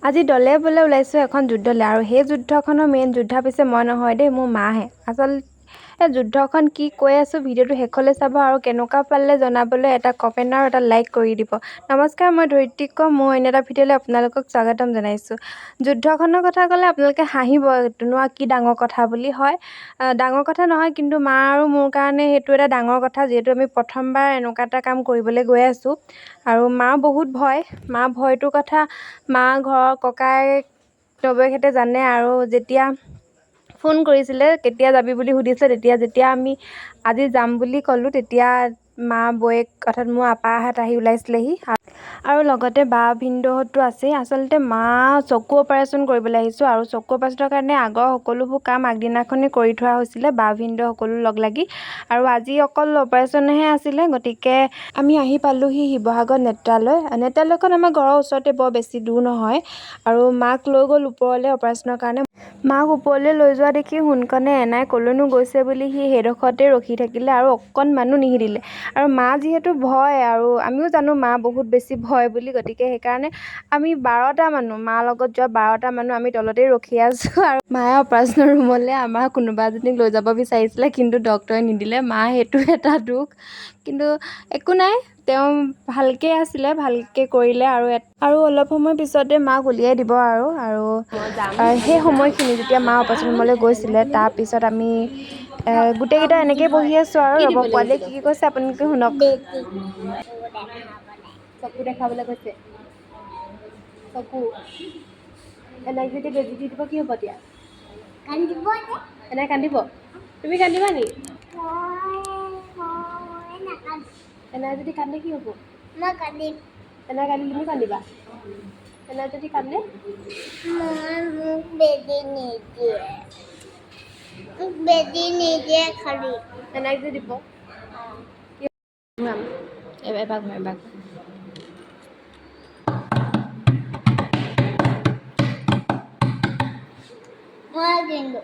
আজি দলে বলে ওলাইছোঁ এখন যুদ্ধলৈ আৰু সেই যুদ্ধখনৰ মেইন যোদ্ধা পিছে মই নহয় দেই, মোৰ মাহে। আচলতে যুদ্ধখন কি কৈ আছোঁ ভিডিঅ'টো শেষলৈ চাব আৰু কেনেকুৱা পালে জনাবলৈ এটা কমেণ্ট আৰু এটা লাইক কৰি দিব। নমস্কাৰ, মই ধৰিত্ৰী কম, মোৰ অন্য এটা ভিডিঅ'লৈ আপোনালোকক স্বাগতম জনাইছোঁ। যুদ্ধখনৰ কথা ক'লে আপোনালোকে হাঁহিব, নোৱা কি ডাঙৰ কথা বুলি। হয়, ডাঙৰ কথা নহয়, কিন্তু মা আৰু মোৰ কাৰণে সেইটো এটা ডাঙৰ কথা, যিহেতু আমি প্ৰথমবাৰ এনেকুৱা এটা কাম কৰিবলৈ গৈ আছোঁ। আৰু মা বহুত ভয়, মা ভয়টোৰ কথা মা ঘৰৰ ককায়েক নবৌয়েকহঁতে জানে। আৰু যেতিয়া ফোন কৰিছিলে কেতিয়া যাবি বুলি সুধিছিলে, তেতিয়া যেতিয়া আমি আজি যাম বুলি ক'লোঁ, তেতিয়া মা বৌয়েক অৰ্থাৎ মোৰ আপাহঁত আহি ওলাইছিলেহি আৰু লগতে বা ভিনদেউহঁতো আছেই। আচলতে মা চকু অপাৰেশ্যন কৰিবলৈ আহিছোঁ আৰু চকু অপাৰেশ্যনৰ কাৰণে আগৰ সকলোবোৰ কাম আগদিনাখনেই কৰি থোৱা হৈছিলে বা ভিনদেউ সকলো লগ লাগি, আৰু আজি অকল অপাৰেশ্যনহে আছিলে। গতিকে আমি আহি পালোহি শিৱসাগৰ নেত্ৰালয়। নেত্ৰালয়খন আমাৰ ঘৰৰ ওচৰতে, বৰ বেছি দূৰ নহয়। আৰু মাক লৈ গ'ল ওপৰলৈ অপাৰেশ্যনৰ কাৰণে। মাক ওপৰলৈ লৈ যোৱা দেখি সোনকালে এনাই ক'লৈনো গৈছে বুলি সি সেইডোখৰতে ৰখি থাকিলে আৰু অকণমানো নিহিলিলে। আৰু মা যিহেতু ভয় আৰু আমিও জানো মা বহুত বেছি ভয় বুলি, গতিকে সেইকাৰণে আমি 12টা মানুহ, মাৰ লগত যোৱা 12টা মানুহ আমি তলতেই ৰখি আছোঁ। আৰু মায়ে অপাৰেশ্যনৰ ৰুমলৈ আমাৰ কোনোবা এজনীক লৈ যাব বিচাৰিছিলে, কিন্তু ডক্টৰে নিদিলে। মা সেইটো এটা দুখ, কিন্তু একো নাই, তেওঁ ভালকৈ আছিলে, ভালকৈ কৰিলে। আৰু আৰু অলপ সময় পিছতে মাক উলিয়াই দিব। আৰু আৰু সেই সময়খিনি যেতিয়া মা অপাৰেশ্যন ৰুমলৈ গৈছিলে, তাৰপিছত আমি গোটেইকেইটা এনেকেই বহি আছোঁ। আৰু ৰ'ব, পোৱালীয়ে কি কি কৈছে আপোনালোকে শুনক। চকু দেখাবলৈ কৈছে, চকু এনাইক যেতিয়া বেজি দি দিব কি হ'ব এতিয়া? কান্দিব। এনাই কান্দিব? তুমি কান্দিবা নি? মই নাকান্দো। এনাই যদি কান্দে কি হ'ব? মই কান্দিম। এনাই কান্দিলে তুমি কান্দিবা? এনাই যদি কান্দে? মই মোক বেজি নিদিয়ে, মোক বেজি নিদিয়ে খালি। এনাইক যে দিব। ঘূৰাম এবাৰ, ঘূৰাম এবাৰ। মই কিন্তু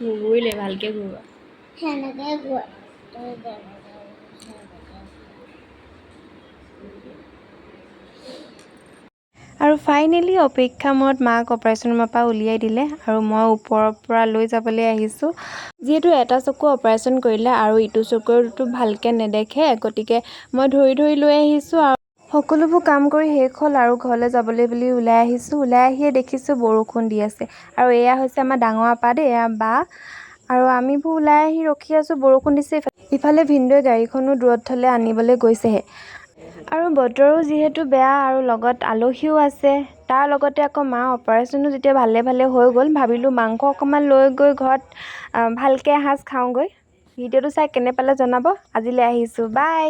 নুঘূৰিলে, ভালকৈ ঘূৰোৱা। সেনেকৈ ঘূৰা। আৰু ফাইনেলি অপেক্ষা মূৰত মাক অপাৰেশ্যন ৰুমৰ পৰা উলিয়াই দিলে আৰু মই ওপৰৰ পৰা লৈ যাবলৈ আহিছোঁ। যিহেতু এটা চকু অপাৰেশ্যন কৰিলে আৰু ইটো চকুটো ভালকৈ নেদেখে, গতিকে মই ধৰি ধৰি লৈ আহিছোঁ। আৰু সকলোবোৰ কাম কৰি শেষ হ'ল আৰু ঘৰলৈ যাবলৈ বুলি ওলাই আহিছোঁ। ওলাই আহিয়ে দেখিছোঁ বৰষুণ দি আছে। আৰু এয়া হৈছে আমাৰ ডাঙৰ আপা দেই, এয়া বা। আৰু আমিবোৰ ওলাই আহি ৰখি আছোঁ, বৰষুণ দিছে। ইফালে ভিনদেউৱে গাড়ীখনো দূৰত থ'লে, আনিবলৈ গৈছেহে। আৰু বতৰো যিহেতু বেয়া আৰু লগত আলহীও আছে, তাৰ লগতে আকৌ মা অপাৰেশ্যনো যেতিয়া ভালে ভালে হৈ গ'ল, ভাবিলোঁ মাংস অকণমান লৈ গৈ ঘৰত ভালকৈ এসাঁজ খাওঁগৈ। ভিডিঅ'টো চাই কেনে পালে জনাব। আজিলৈ আহিছোঁ, বাই।